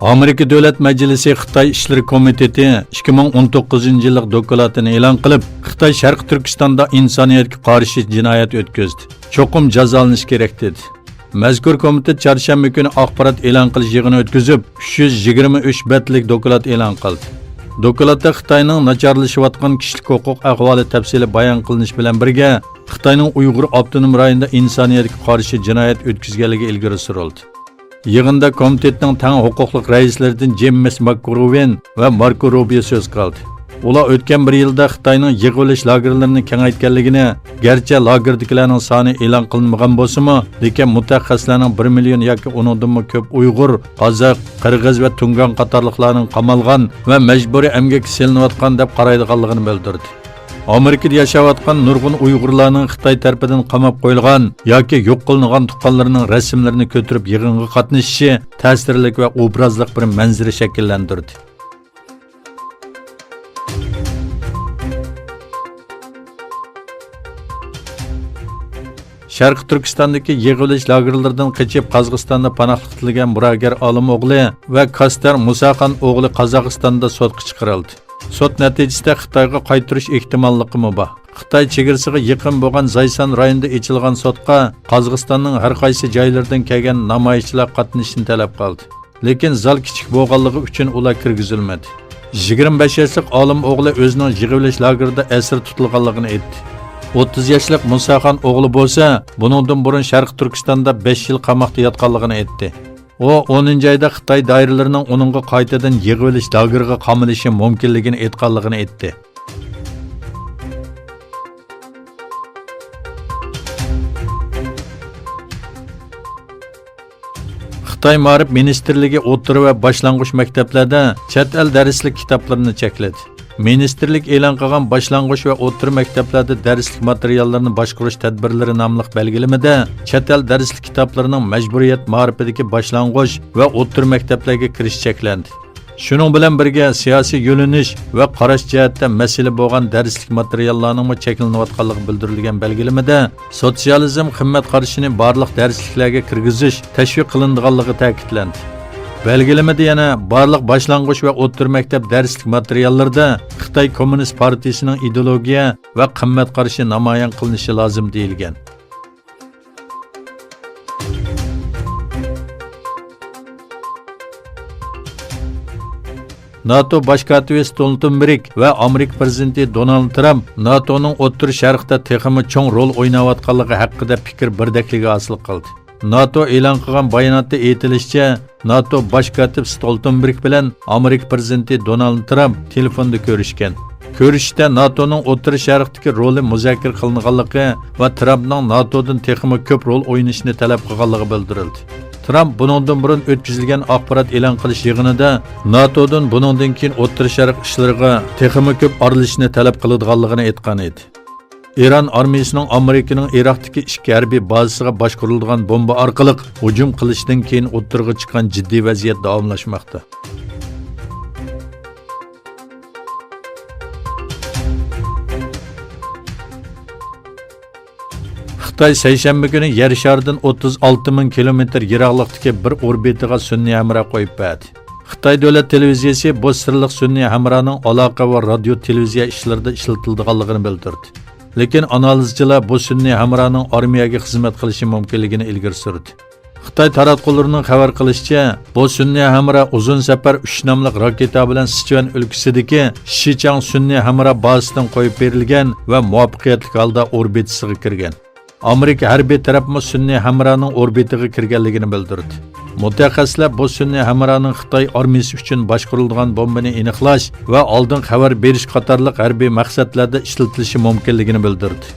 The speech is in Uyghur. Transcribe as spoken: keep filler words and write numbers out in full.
ئامېرىكا دۆلەت مەجلىسى خىتاي ئىشلىرى كومىتېتى ئىككى مىڭ ئون توققۇزىنچى يىللىق دوكلاتىنى ئېلان قىلىپ، خىتاي شەرقىي تۈركىستاندا ئىنسانىيەتكە قارشى جىنايەت ئۆتكۈزدى، چوقۇم جازالىنىشى كېرەك، دېدى. مەزكۇر كومىتېت چارشەنبە كۈنى ئاخبارات ئېلان قىلىش يىغىنى ئۆتكۈزۈپ، ئۈچ يۈز يىگىرمە ئۈچ بەتلىك دوكلات ئېلان قىلدى. دوكلاتتا خىتاينىڭ ناچارلىشىۋاتقان كىشىلىك ھوقۇق ئەھۋالى تەپسىلىي بايان قىلىنىشى بىلەن بىرگە، خىتاينىڭ ئۇيغۇر ئاپتونوم رايونىدا ئىنسانىيەتكە قارشى جىنايەت ئۆتكۈزگەنلىكى ئىلگىرى سۈرۈلدى. يىغىندا كومىتېتنىڭ تەڭ ھوقۇقلۇق رەئىسلىرىدىن جېيمىس ماكروۋېن ۋە ماركو روبىيو سۆزگە ئالدى. ئۇلار ئۆتكەن بىر يىلدا خىتاينىڭ يىغىۋېلىش لاگېرلىرىنى كېڭەيتكەنلىكىنى، گەرچە لاگېردىكىلەرنىڭ سانى ئېلان قىلىنمىغان بولسىمۇ، لېكىن مۇتەخەسسىسلەرنىڭ بىر مىليون ياكى ئۇنىڭدىنمۇ كۆپ ئۇيغۇر، قازاق، قىرغىز ۋە تۇڭگان قاتارلىقلارنىڭ قامالغان ۋە مەجبۇرىي ئەمگەككە سېلىنىۋاتقان دەپ قارايدىغانلىقىنى بىلدۈردى. ئامېرىكىدا ياشاۋاتقان نۇرغۇن ئۇيغۇرلارنىڭ خىتاي تەرىپىدىن قاماپ قويۇلغان ياكى يوق قىلىنغان تۇغقانلىرىنىڭ رەسىملىرىنى كۆتۈرۈپ يىغىنغا قاتنىشىشى تەسىرلىك ۋە ئوبرازلىق بىر مەنزىرە شەكىللەندۈردى. شەرقىي تۈركىستاندىكى يىغىۋېلىش لاگېرلىرىدىن قېچىپ، قازاقىستاندا پاناھلىق تىلىگەن مۇراگەر ئالىم ئوغلى ۋە كاستار مۇساخان ئوغلى قازاقىستاندا سوتقا چىقىرىلدى. سوت نەتىجىسىدە خىتايغا قايتۇرۇش ئېھتىماللىقىمۇ بار. خىتاي چېگرىسىغا يېقىن بولغان زايسان رايونىدا ئېچىلغان سوتقا قازاقىستاننىڭ ھەر قايسى جايلىرىدىن كەلگەن نامايىشچىلار قاتنىشىشنى تەلەپ قىلدى. لېكىن زال كىچىك بولغانلىقى ئۈچۈن ئۇلار كىرگۈزۈلمىدى. يىگىرمە بەش ياشلىق ئالىم ئوغلى ئۆزىنىڭ يىغىۋېلىش لاگېرىدا ئەسىر تۇتۇلغانلىقىنى ئېيتتى. ئوتتۇز ياشلىق مۇساخان ئوغلى بولسا بۇنىڭدىن بۇرۇن شەرقىي تۈركىستاندا بەش يىل قاماقتا ياتقانلىقىنى ئېيتتى. ئۇ ئونىنچى ئايدا خىتاي دائىرىلىرىنىڭ ئۇنىڭغا قايتىدىن يىغىۋېلىش لاگېرىغا قامىلىشى مۇمكىنلىكىنى ئېيتقانلىقىنى ئېيتتى. خىتاي مائارىپ مىنىستىرلىكى ئوتتۇرا ۋە باشلانغۇچ مەكتەپلەردە چەت ئەل دەرسلىك كىتابلىرىنى چەكلىدى. مىنىستىرلىك ئېلان قىلغان باشلانغۇچ ۋە ئوتتۇرا مەكتەپلەردە دەرسلىك ماتېرىياللىرىنى باشقۇرۇش تەدبىرلىرى ناملىق بەلگىلىمىدە چەت ئەل دەرسلىك كىتابلىرىنىڭ مەجبۇرىيەت مائارىپىدىكى باشلانغۇچ ۋە ئوتتۇرا مەكتەپلەرگە كىرىشى چەكلەندى. شۇنىڭ بىلەن بىرگە، سىياسىي يۆنىلىش ۋە قاراش جەھەتتە مەسىلە بولغان دەرسلىك ماتېرىياللارنىڭمۇ چەكلىنىۋاتقانلىقى بىلدۈرۈلگەن بەلگىلىمىدە، سوتسىيالىزم قىممەت قارىشىنى بارلىق دەرسلىكلەرگە كىرگۈزۈش تەشۋىق قىلىنىدىغانلىقى تەكىتلەندى. بەلگىلىمىدە يەنە بارلىق باشلانغۇچ ۋە ئوتتۇرا مەكتەپ دەرسلىك ماتېرىياللىرىدا خىتاي كوممۇنىست پارتىيىسىنىڭ ئىدېئولوگىيە ۋە قىممەت قارىشى نامايان قىلىنىشى لازىم دېيىلگەن. ناتو باش كاتىپى ستولتېنبېرگ ۋە ئامېرىكا پىرېزىدېنتى دونالد ترامپ ناتونىڭ ئوتتۇرا شەرقتە تېخىمۇ چوڭ رول ئويناۋاتقانلىقى ھەققىدە پىكىر بىردەكلىكى ھاسىل قىلدى. ناتو ئېلان قىلغان باياناتتا ئېيتىلىشىچە، ناتو باش كاتىپ ستولتېنبېرگ بىلەن ئامېرىكا پىرېزىدېنتى دونالد ترامپ تېلېفوندا كۆرۈشكەن. كۆرۈشۈشتە ناتونىڭ ئوتتۇرا شەرقتىكى رولى مۇزاكىرە قىلىنغانلىقى ۋە ترامپنىڭ ناتودىن تېخىمۇ كۆپ رول ئوينىشىنى تەلەپ قىلغانلىقى بىلدۈرۈلدى. ترامپ بۇنىڭدىن بۇرۇن ئۆتكۈزۈلگەن ئاخبارات ئېلان قىلىش يىغىنىدا ناتودىن بۇنىڭدىن كېيىن ئوتتۇرا شەرق ئىشلىرىغا تېخىمۇ كۆپ ئارىلىشىشنى تەلەپ قىلىدىغانلىقىنى ئېيتقان ئىدى. ئىران ئارمىيىسىنىڭ ئامېرىكىنىڭ ئىراقتىكى ئىككى ھەربىي بازىسىغا باشقۇرۇلىدىغان بومبا ئارقىلىق ھۇجۇم قىلىشىدىن كېيىن ئوتتۇرىغا چىققان جىددىي ۋەزىيەت داۋاملاشماقتا. خىتاي سەيشەنبە كۈنى يەر شارىدىن ئوتتۇز ئالتە مىڭ كىلومېتىر يىراقلىقتىكى بىر ئوربىتىغا سۈنئىي ھەمراھ قويۇپ بەردى. خىتاي دۆلەت تېلېۋىزىيىسى بۇ سىرلىق سۈنئىي ھەمراھنىڭ ئالاقە ۋە رادىيو تېلېۋىزىيە ئىشلىرىدا ئىشلىتىلىدىغانلىقىنى بىلدۈردى. لېكىن ئانالىزچىلار بۇ سۈنئىي ھەمراھنىڭ ئارمىيەگە خىزمەت قىلىشى مۇمكىنلىكىنى ئىلگىرى سۈردى. خىتاي تاراتقۇلىرىنىڭ خەۋەر قىلىشىچە، بۇ سۈنئىي ھەمراھ ئۇزۇن سەپەر ئۈچ ناملىق راكېتا بىلەن سىچۈەن ئۆلكىسىدىكى شىچاڭ سۈنئىي ھەمراھ بازىسىدىن قويۇپ بېرىلگەن ۋە مۇۋەپپەقىيەتلىك ھالدا ئوربىتىسىغا كىرگەن. ئامېرىكا ھەربىي تەرەپمۇ سۈنئىي ھەمراھنىڭ ئوربىتىغا كىرگەنلىكىنى بىلدۈردى. مۇتەخەسسىسلەر بۇ سۈنئىي ھەمراھنىڭ خىتاي ئارمىيىسى ئۈچۈن باشقۇرۇلىدىغان بومبىنى ئېنىقلاش ۋە ئالدىن خەۋەر بېرىش قاتارلىق ھەربىي مەقسەتلەردە ئىشلىتىلىشى مۇمكىنلىكىنى بىلدۈردى.